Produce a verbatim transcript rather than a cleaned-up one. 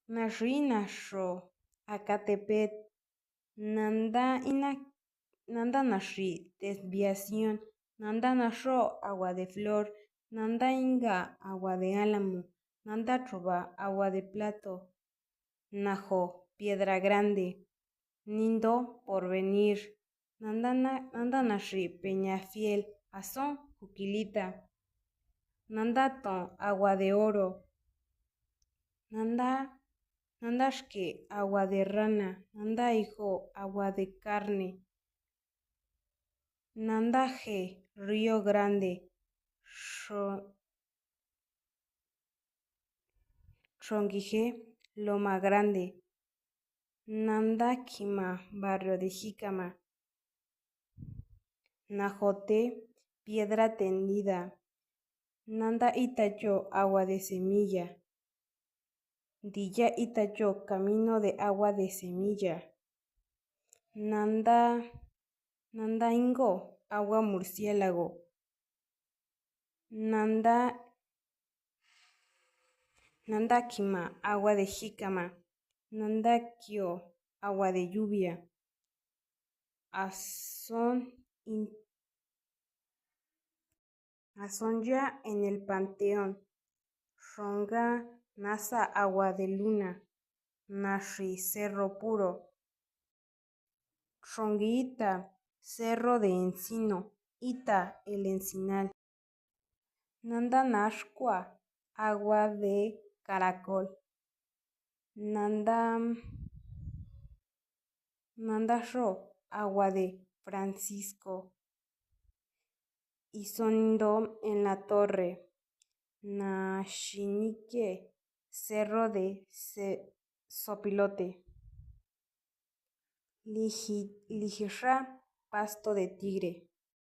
Nashri nashro Acatepec. Nanda ina, nanda nashri Desviación. Nanda nashro Agua de Flor. Nanda inga Agua de Álamo. Nanda txuba Agua de Plato. Naho Piedra Grande. Nindo Porvenir. Nanda na, nanda nashri Peñafiel. Asón Juquilita. Nanda tón Agua de Oro. Nanda, nanda shke Agua de Rana. Nanda iho Agua de Carne. Nanda he Río Grande. Sho, shongihe Loma Grande. Nanda kima Barrio de Jícama. Naho te Piedra Tendida. Nanda ita cho Agua de Semilla. Diya ita cho Camino de Agua de Semilla. Nanda, nanda ingo Agua Murciélago. Nanda, nanda kima Agua de Jícama. Nanda kio Agua de Lluvia. Asón in, asón ya en el Panteón. Shonga nasa Agua de Luna. Nashri Cerro Puro. Shongi ita Cerro de Encino. Ita el Encinal. Nanda nashkua Agua de Caracol. Nanda, nanda sho Agua de Francisco. Isónindo en la Torre. Nashinike Cerro de Ce, Sopilote. Lihi, lihisha Pasto de Tigre.